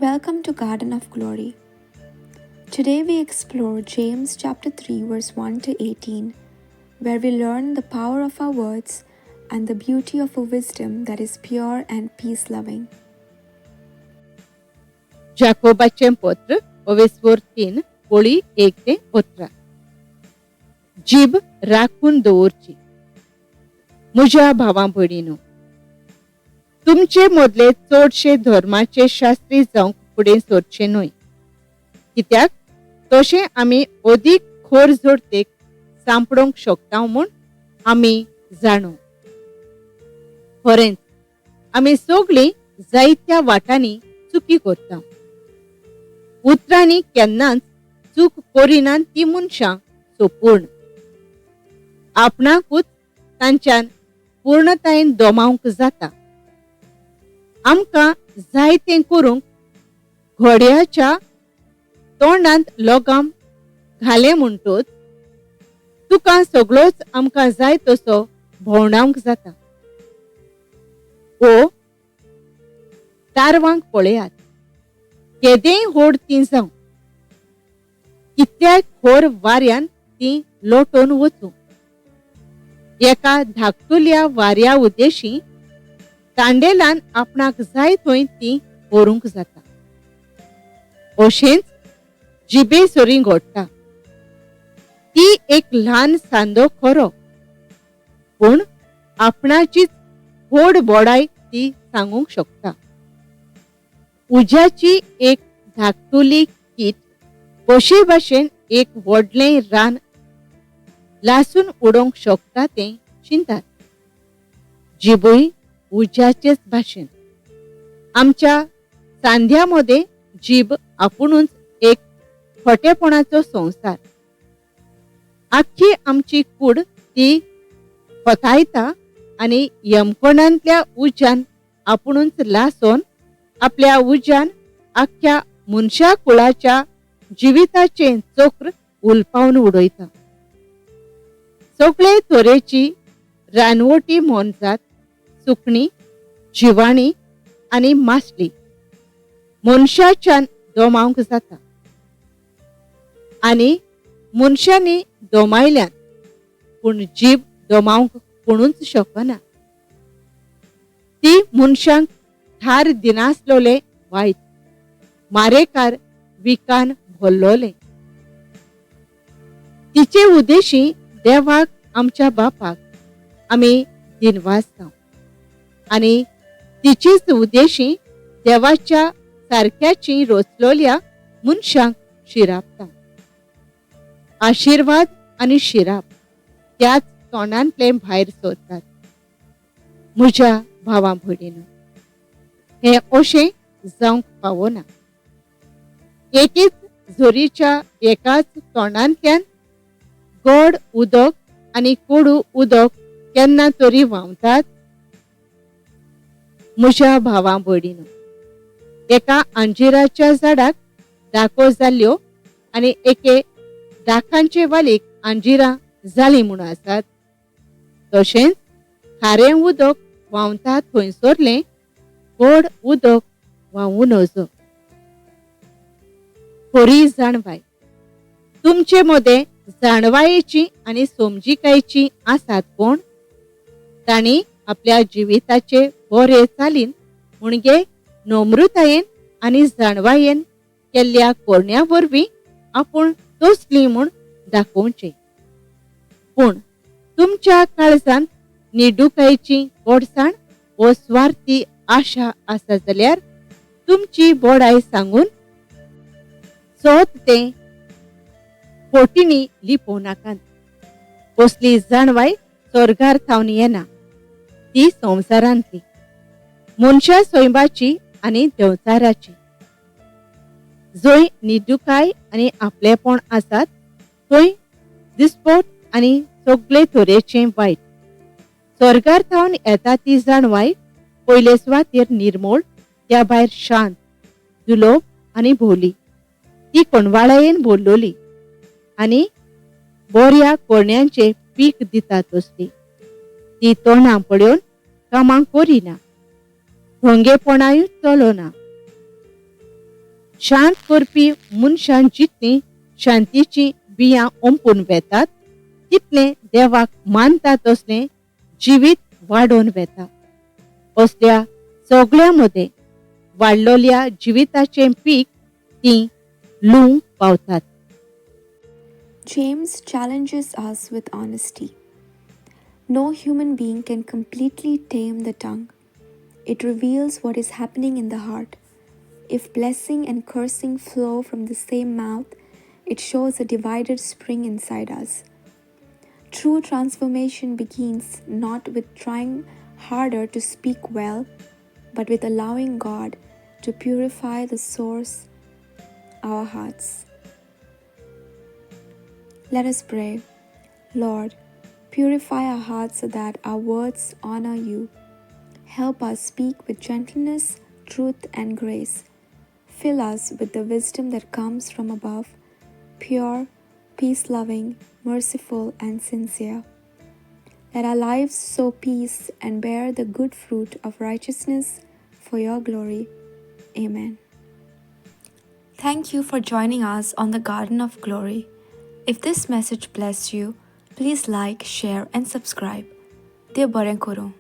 Welcome to Garden of Glory. Today we explore James chapter 3 verse 1 to 18, where we learn the power of our words and the beauty of a wisdom that is pure and peace-loving. जाकोबाचें पत्र ओवेस्वोर 3 ओळी 1 ते 18. जीब राखून दवरची. म्हज्या भावां भयणीनो, तुमचे मदले चडशे धर्माचे शास्त्री जावंक फुडें सरचे न्हय, कित्याक तशें आमी अदीक खोर जोडतेक सांपडोवंक शकता म्हूण आमी जाणू. खरेंच आमी सगळीं जायत्या वाटांनी चुकी करता. उतरांनी केन्नाच चूक करिनात ती मनशां सोपूर्ण आपणाकूच तांच्यान पूर्णतायेन दोमावंक जाता. आमकां जाय तें करूंक घोड्याच्या तोंडांत लोगाम घालें म्हणटच तुका सगळोच आमकां जाय तसो भोंवडावंक जाता. ओ तारवांक पळयात, केदेंय व्हड तीं जावं, कितल्याय खोर वाऱ्यान तीं लोटून वचूं, एका धाकटुल्या वाऱ्या उद्देशी तांडेलान आपणाक जाय थंय ती व्हरूंक जाता. अशेंच जिबे सरी घडटा. ती एक ल्हान सांदो खरो, पूण आपणाचीच व्हड बोडाय ती सांगूंक शकता. उज्याची एक धाकटुली कीट कशे भाशेन एक व्हडलें रान लासून उडोवंक शकता तें चिंतात. जिबूय उज्याचेच भाशेन. आमच्या सांध्या मदें जीब आपुणूच एक खोटेपणाचो संवसार. आख्खी आमची कूड ती खोतायता आनी यमकोणांतल्या उज्यान आपुणूच लासून आपल्या उज्यान आख्ख्या मनशा कुळाच्या जिविताचें चक्र उलपावन उडयता. सगळे तरेची रानवटी मोनजात, सुकणी, जिवाणी आनी मासली मनशाच्यान दोमावंक जाता आनी मनशांनी दोमायल्यान, पूण जीब दोमावंक कोणूच शकना. ती मनशांक थार दिनासलोले वायट मारेकार विकान भरलोले. तिचे उद्देशी देवाक आमच्या बापाक आमी दिनवासता आनी तिचेच उद्देशी देवाच्या सारक्याची रोचलोल्या मनशांक शिरापता. आशिर्वाद आनी शिराप त्याच तोंडांतले भायर सरतात. म्हज्या भावां भयणीनो, हें अशें जावंक पावना. एकेच झरीच्या एकाच तोंडांतल्यान गोड उदक आनी कोडू उदक केन्ना तरी व्हांवतात. म्हज्या भावां भयणीनो, एका अंजिराच्या झाडाक दाको जाल्ल्यो आनी एके दाखांचे वालीक अंजिरां जालीं म्हूण आसात, तशेंच खारें उदक व्हांवता थंयसरलें गोड उदक व्हांवूं नजो. खरी जाणवाय तुमचे मदें जाणवायेची आनी समजिकायेची आसात कोण, तांणी आपल्या जिविताचे बरे चालीन म्हणजे नम्रतायेन आनी जाणवायेन केल्ल्या करण्या वरवीं आपूण तसली म्हूण दाखोवचें. पूण तुमच्या काळजांत निडुकायेची गोडसाण वो स्वार्थी आशा आसा जाल्यार तुमची बोडाय सांगून सोद तें फोटींनी लिपोवं नाकात. कसली जाणवाय स्वर्गार थावन येना, ती संवसारांतली मनशा सैमाची आनी देंवचाराची. जंय निडुकाय आनी आपलेपण आसात थंय दिसपोट आनी सगळे तरेचें वायट. स्वर्गार थावन येता ती जाणवाय पयले सुवातेर निर्मोळ, त्या भायर शांत, दुलोब आनी भोली. ती कोणवाळायेन भरलोली आनी बोऱ्या कोरण्यांचें पीक दिता तसली. ती तोंडां पळोवन कामां करिना, ढोंगेपणाय चलना. शांत करपी मनशान जितलीं शांतीचीं बियां ओंपून वेतात तितलें देवाक मानता तसलें जिवीत वाडोवन वेता. असल्या सगळ्यां मदें वाडलोल्या जिविताचें पीक तीं लुवंक पावतात. James challenges us with honesty. No human being can completely tame the tongue. It reveals what is happening in the heart. If blessing and cursing flow from the same mouth, it shows a divided spring inside us. True transformation begins not with trying harder to speak well, but with allowing God to purify the source, our hearts. Let us pray. Lord, purify our hearts so that our words honor you. Help us speak with gentleness, truth, and grace. Fill us with the wisdom that comes from above, pure, peace loving, merciful, and sincere. Let our lives sow peace and bear the good fruit of righteousness for your glory. Amen. Thank you for joining us on the Garden of Glory. If this message blessed you, please like, share, and subscribe. देव बरें करूं.